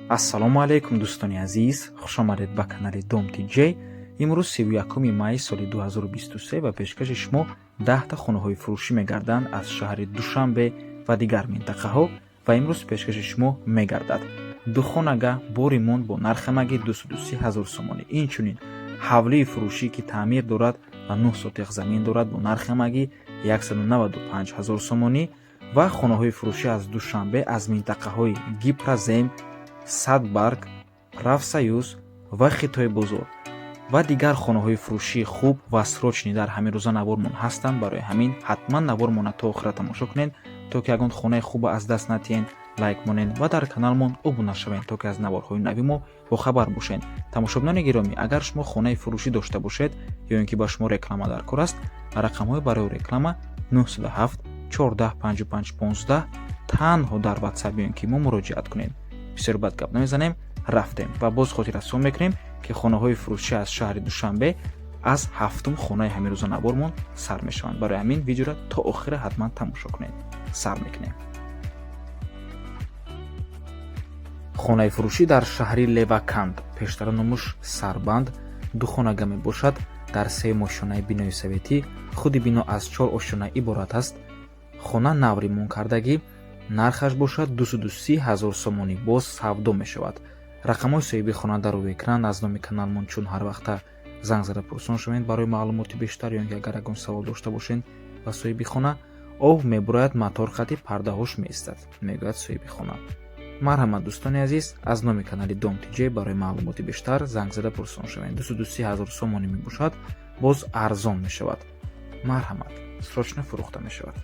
Ассалому алайкум, дӯстони азиз, хушомадед ба канали Дом ТJ. Имрӯз 31 май соли 2023 ва пешкаши шумо 10та хонаҳои фурӯшӣ мегарданд аз шаҳри Душанбе ва дигар минтақаҳо. Ва имрӯз пешкаши шумо мегардад духонага бо ремонт бо нархи ҳамагӣ 230 ҳазор сомонӣ. Инчунин ҳавлии фурӯшӣ, ки таъмир дорад ва 9 сотиқ замин дорад, бо нархи ҳамагӣ 195 ҳазор сомонӣ. Ва хонаҳои фурӯшӣ аз Душанбе, аз минтақаҳои Гипрозем, Садбарг, Профсоюз ва Хитои бозор ва дигар хонаҳои фурӯшии хуб ва срочный дар ҳамин рӯза навормон ҳастанд. Барои ҳамин ҳатман навормона то охира тамошо кунед, то ки ягон хонаи хуба аз даст натиҳед. Лайк монед ва дар каналмон обуна шавед, то ки аз наворҳои нави мо бохабар бошед. Тамошобинони гиромӣ, агар шумо хонаи фурӯшӣ дошта бошед ё ин ки ба шумо реклама дар кор аст, рақамҳои барои реклама 907 14 55 15, танҳо дар Ватсап ё ин ки мо муроҷиат кунед. Бисёр бад гап намезанем, рафтем. Ва боз хотиррасон мекунем, ки хонаҳои фурӯшӣ аз шаҳри Душанбе аз ҳафтум хонаи ҳамин рӯза навормон сар мешаванд. Барои ҳамин видеоро то охира ҳатман тамошо кунед. Сар мекунем. Хонаи фурӯшӣ дар шаҳри Леваканд, пештара номуш Сарбанд, духонага мебошад дар сеюм ошёнаи бинои советӣ. Худи бино аз чор ошёна иборат аст. Хона нав ремонт кардагӣ, нархаш бошад 230 ҳазор сомонӣ, боз савдо мешавад. Рақамҳои соҳиби хона дар рӯи экран. Аз номи каналмон чун ҳар вақта занг зада пурсон шавед барои маълумоти бештар ё ин ки агар ягон савол дошта бошед ба соҳиби хона. Об мебурояд, мотор қати пардаҳош меистад, мегӯяд соҳиби хона. Марҳамат, дӯстони азиз, аз номи канали Дом ТJ барои маълумоти бештар занг зада пурсон шавед. 230 ҳазор сомонӣ мебошад, боз арзон мешавад. Марҳамат, срочно фурӯхта мешавад.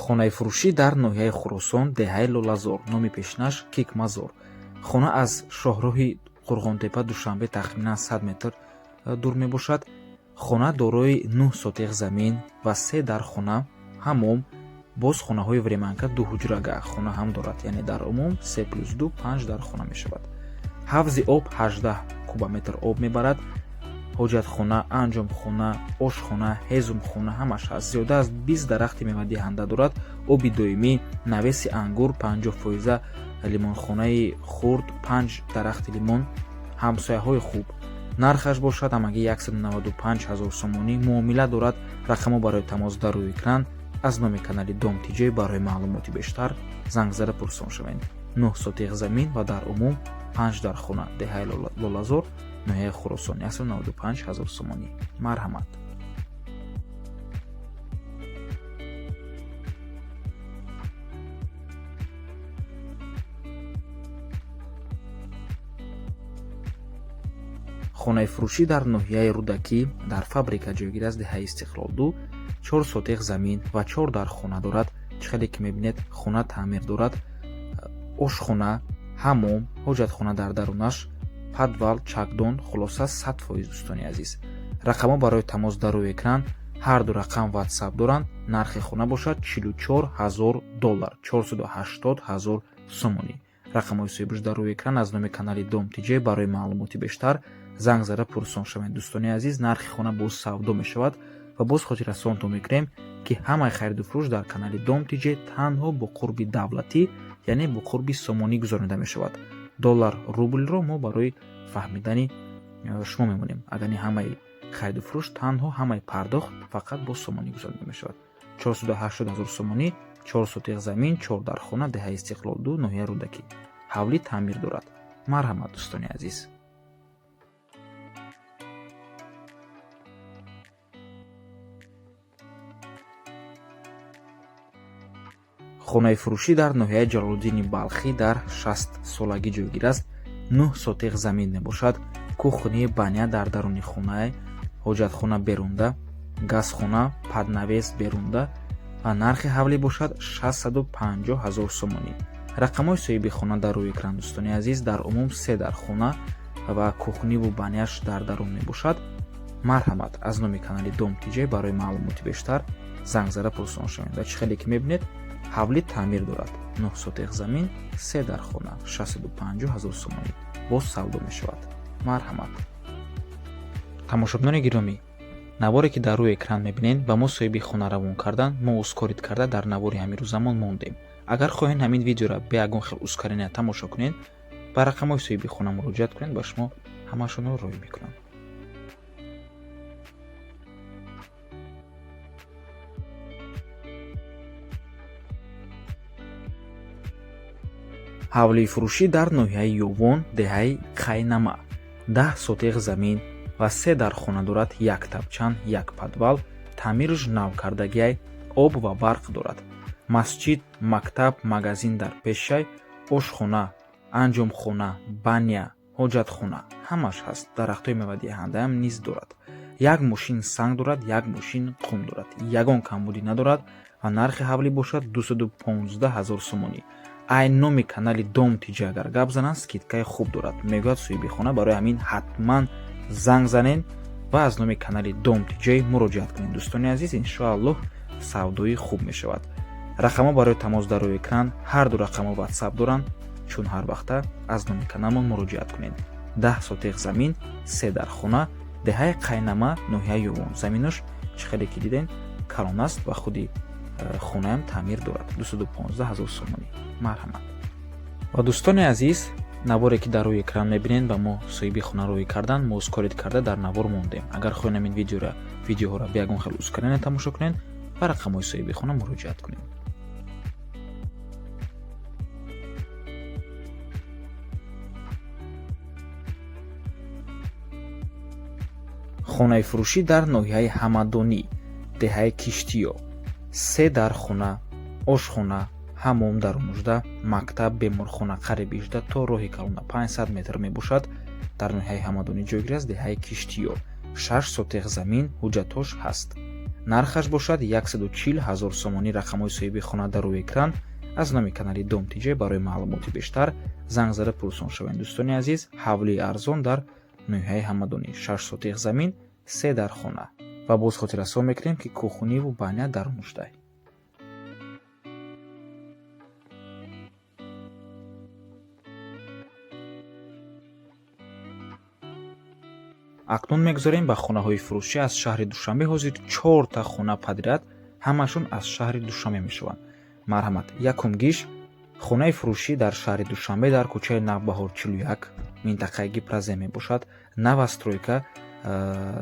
Хонаи фурӯшӣ дар ноҳияи Хуросон, деҳаи Лолазор, номи пешинаш Кикмазор. Хона аз шоҳроҳи Қурғонтепа Душанбе тахминан 100 метр дур мебошад. Хона дорои 9 сотиқ замин ва се дар хона, ҳамом, боз хонаҳои временка, ду ҳуҷрага хона ҳам дорад, яъне дар умум се плюс ду, панҷ дар хона мешавад. Ҳавзи об 18 кубометр об мебарад. Ҳоҷатхона, анҷомхона, ошхона, ҳезумхона ҳамаш ҳаст. Зиёда аз 20 дарахти мевадиҳанда дорад. Оби доимӣ, навеси ангур 50 фоиза, лимонхонаи хурд, панҷ дарахти лимон, ҳамсояҳои хуб. Нархаш бошад ҳамагӣ 195 ҳазор сомонӣ, муомила дорад. Рақамҳо барои тамос дар рӯи экран. Аз номи канали Дом ТJ барои маълумоти бештар занг зада пурсон шавед. 9 сотиқ замин ва дар умум панҷ дар хона, деҳаи Лолазор, ноҳияи Хуросон, 195 ҳазор сомонӣ. Марҳамат. Хонаи фурӯшӣ дар ноҳияи Рӯдакӣ, дар Фабрика ҷойгир аст, деҳаи Истиқлол 2, чор сотиқ замин ва чор дар хона дорад. Чӣ хеле ки мебинед, хона таъмир дорад. Ошхона, ҳамом, ҳоҷатхона дар дарунаш, подвал, чакдон, хулоса 100%. Дӯстони азиз, рақамҳо барои тамос дар рӯи экран, ҳар ду рақам Ватсап доранд. Нархи хона бошад 44 ҳазор доллар, 480 ҳазор сомонӣ. Рақамҳои соҳибаш дар рӯи экран. Аз номи канали Дом ТJ барои маълумоти бештар занг зада пурсон шавед. Дӯстони азиз, нархи хона боз савдо мешавад. Ва боз хотиррасонтон мекунем, ки ҳамаи хариду фурӯш дар канали Дом ТJ танҳо бо қурби давлатӣ, яъне бо қурби сомонӣ гузаронида мешавад. Доллар, рублро мо барои фаҳмидани шумо мемонем. Агар не, ҳамаи хариду фурӯш танҳо, ҳамаи пардохт фақат бо сомонӣ гузаронида мешавад. 480 ҳазор сомонӣ, чор сотиқ замин, чор дар хона, деҳаи Истиқлол 2, ноҳияи Рӯдакӣ. Ҳавлӣ таъмир дорад. Марҳамат, дӯстони азиз. Хонаи фурӯшӣ дар ноҳияи Ҷалолуддини Балхӣ, дар 60-солагӣ ҷойгир аст. 9 сотиқ замин мебошад. Кухни, баня дар даруни хона, ҳоҷатхона берунда, газхона, под навес берунда. Ва нархи ҳавлӣ бошад 650 ҳазор сомонӣ. Рақамҳои соҳиби хона дар рӯи экран. Дӯстони азиз, дар умум се дар хона ва кухниву баняш дар дарун мебошад. Марҳамат, аз номи канали Дом ТJ барои маълумоти бештар занг зада пурсон шавед. Ва чӣ хеле ки мебинед, ҳавлӣ таъмир дорад. 9 сотиқ замин, се дар хона, 650 ҳазор сомонӣ, боз савдо мешавад. Марҳамат. Тамошобинони гиромӣ. Наворе ки дар рӯи экран мебинед, ба мо соҳиби хона равон кардан, мо ускорить карда дар навори ҳамин рӯзамон мондем. Агар хоҳед ҳамин видеоро бе ягон хел ускорения тамошо кунед, ба рақамҳои соҳиби хона муроҷиат кунед, ба шумо ҳамаашонро рӯй мекунанд. Ҳавлии фурӯшӣ дар ноҳияи Ёвон, деҳаи Қайнама, 10 сотиғ замин ва 3 дархона дорад, як тапчан, як подвал, таъмирш навкардагиай, об ва барқ дорад. Масҷид, мактаб, магазин дар пешай, ошхона, анҷомхона, баня, ҳоҷатхона ҳамаш ҳаст. Дарахтҳои мевадиҳандаам низ дорад. Як мошин санг дорад, як мошин қум дорад. Ягон камбудӣ надорад ва нархи ҳавлӣ бошад 215 000 сомонӣ. Ай номи канали Дом Тиҷа агар гап зананд, скидкаи хуб дорад, мегӯяд соҳиби хона. Барои ҳамин ҳатман занг занед ва аз номи канали Дом Тиҷай муроҷиат кунед. Дӯстони азиз, иншоаллоҳ савдои хуб мешавад. Рақамҳо барои тамос дар рӯи экран, ҳар ду рақамҳо ватсап доранд, чун ҳар вақта аз номи каналмон муроҷиат кунед. 10 сотиғ замин, 3 дархона, деҳаи Қайнама, ноҳияи Ёвон. Заминош чӣ хеле ки дидем калон аст ва худи хонаам таъмир дорад. 215 000 сомонӣ. Марҳамат. Ва дӯстони азиз, наворе ки дар рӯи экран мебинед, ба мо соҳиби хона рӯй кардан, мо ускорить карда дар навор мондем. Агар хоҳед ҳамин видеоҳоро бе ягон хел ускорения тамошо кунед, ба рақамҳои соҳиби хона муроҷиат кунед. Хонаи фурӯшӣ дар ноҳияи Ҳамадонӣ, деҳаи Киштиё, 3 дархона, ошхона, ҳамом дар 19, мактаб, беморхона қариби 18 то роҳи калона 500 метр мебошад. Дар ноҳияи Ҳамадонӣ ҷойгир аст, деҳаи Киштиё. 6 сотиғ замин, ҳуҷҷатҳош ҳаст. Нархаш бошад 140 000 сомонӣ. Рақамҳои соҳиби хона дар рӯи экран. Аз номи канали Дом Тиҷа барои маълумоти бештар занг зада пурсон шавед. Дӯстони азиз, ҳавлии арзон дар ноҳияи Ҳамадонӣ, 6 сотиғ замин, 3 дархона. Ва боз хотиррасон мекунем, ки кухниву баня дар 19. Акнун мегузорем ба хонаҳои фурӯшӣ аз шаҳри Душанбе. Ҳозир 4 хона подряд ҳамашон аз шаҳри Душанбе мешаванд. Марҳамат. Якум гиш хонаи фурӯшӣ дар шаҳри Душанбе дар кӯчаи Навбаҳор 41, минтақаи Гипрозе мебошад.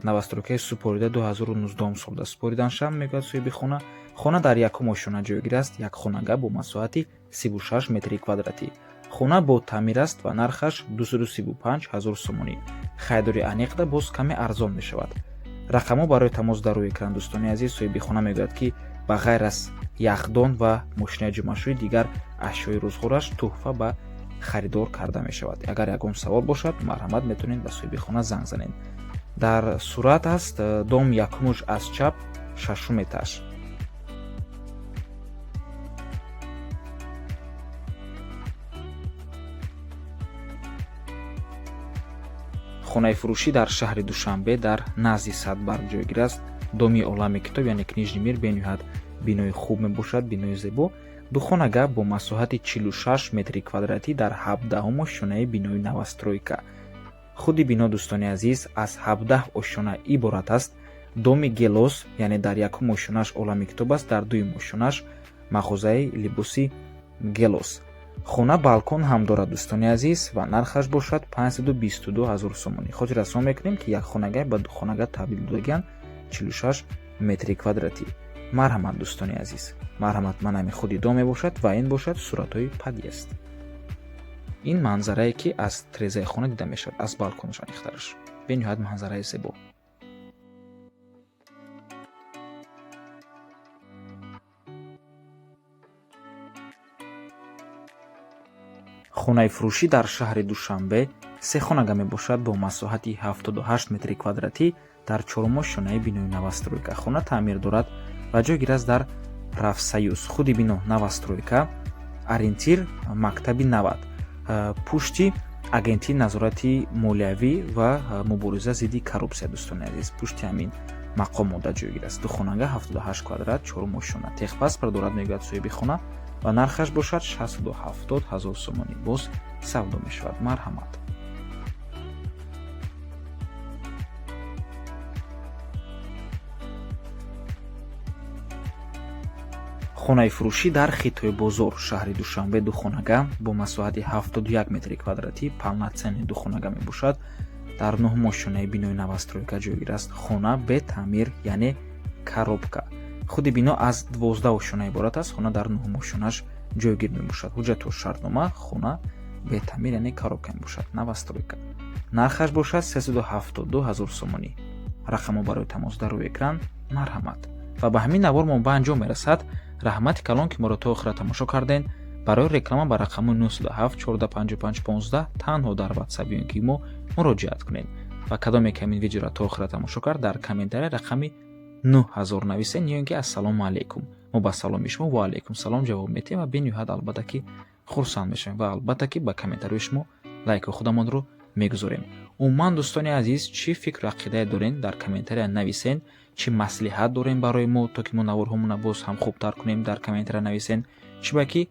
Новостройкаи супорида 2019 солда супориданшам, мегӯяд соҳиби хона. Хона дар якум ошёна ҷойгир аст, як хонага бо масоҳати 36 метри квадратӣ. Хона бо таъмир аст ва нархаш 235 000 сомонӣ. Харидори аниқда боз каме арзон мешавад. Рақамҳо барои тамос дар рӯи экран. Дӯстони азиз, соҳиби хона мегӯяд, ки ба ғайр аз яхдон ва мошинаи ҷумъашӯӣ дигар ашёи рӯзғораш тӯҳфа ба харидор карда мешавад. Агар ягон савол бошад, марҳамат, метавонед ба соҳиби хона занг занед. Дар сурат аст дом якумуш аз чап, шашум этаж. Хонаи фурӯшӣ дар шаҳри Душанбе дар назди Садбарг ҷойгир аст. Доми олами китоб, яъне Книжный мир, бениҳоят бинои хуб мебошад, бинои зебо. Духонага бо масоҳати 46 метри квадратӣ дар 17-ум ошёнаи бинои новостройка. Худи бино, дӯстони азиз, аз 17 ошёна иборат аст. Доми Гелос, яъне дар якум ошёнаш олами китоб аст, дар дуюм ошёнаш мағозаи либоси Гелос. Хона балкон ҳам дорад, дӯстони азиз, ва нархаш бошад 522 000 сомонӣ. Хотиррасон мекунем, ки як хонага ба ду хонага табдил додагианд, 46 метри квадратӣ. Марҳамат, дӯстони азиз, марҳамат. Ман ҳамин худи дом мебошад ва ин бошад суратҳои подъезд. Ин манзарае, ки аз трезаи хона дида мешавад, аз балконаш аниқтараш. Бениҳоят манзараи зебо. Хонаи фурӯшӣ дар шаҳри Душанбе се хонага мебошад бо масоҳати 78 метри квадратӣ дар чорум ошёнаи бинои новостройка. Хона таъмир дорад ва ҷойгир аст дар Профсоюз. Худи бино новостройка, ориентир мактаби 90, пушти агентии назорати молиявӣ ва мубориза зидди коррупсия. Дӯстони азиз, пушти ҳамин мақом мода ҷойгир аст. Ду хонага, 78 квадрат, чорум ошёна. Техпаспорт дорад, мегӯяд соҳиби хона, ва нархаш бошад 670 000 сомонӣ. Боз савдо мешавад. Марҳамат. Хонаи фурӯшӣ дар Хитои бозор, шаҳри Душанбе, духонага бо масоҳати 71 метри квадратӣ, полноценный духонага мебошад. Дар нӯҳмошёнаи бинои новостройка ҷойгир аст. Хона бе таъмир, яъне коробка. Худи бино аз 12 ошёна иборат аст. Хона дар нӯҳмошёнаш ҷойгир мебошад. Ҳуҷҷату шартнома. Хона бе таъмир, яъне коробка мебошад, новостройка. Нархаш бошад 372 ҳазор сомонӣ. Рақамҳо барои тамос дар рӯи экран, марҳамат. Ва ба ҳамин навор мо ба анҷом мерасад. Раҳмати калон, ки моро то охира тамошо кардем. Барои реклама ба рақами 907 14 55 15 танҳо дар Ватсап ё ин ки мо муроҷиат кунед. Ва кадоме ки ҳамин видеоро то охира тамошо кард, дар комментария рақами 9000 нависен ё ин ки «Ассалому алайкум». Мо ба саломи шумо «Ва алайкум салом» ҷавоб медиҳем ва бениҳоят, албатта ки, хурсанд мешавем ва, албатта ки, ба комментарияи шумо лайки худамонро мегузорем. Умуман, дӯстони азиз, чӣ фикру ақидае дорен, дар комментария нависен. Чӣ маслиҳат дорем барои мо, то ки мо наворҳомона боз ҳам хубтар кунем, дар комментария нависен. Чӣ ба ки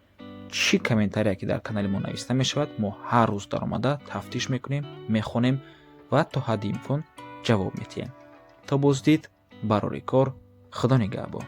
чӣ комментария ки дар канали мо нависта мешавад, мо ҳар рӯз даромада тафтиш мекунем, мехонем ва то ҳадди имкон ҷавоб медиҳем. То боздид, барори кор, Худо нигаҳбон.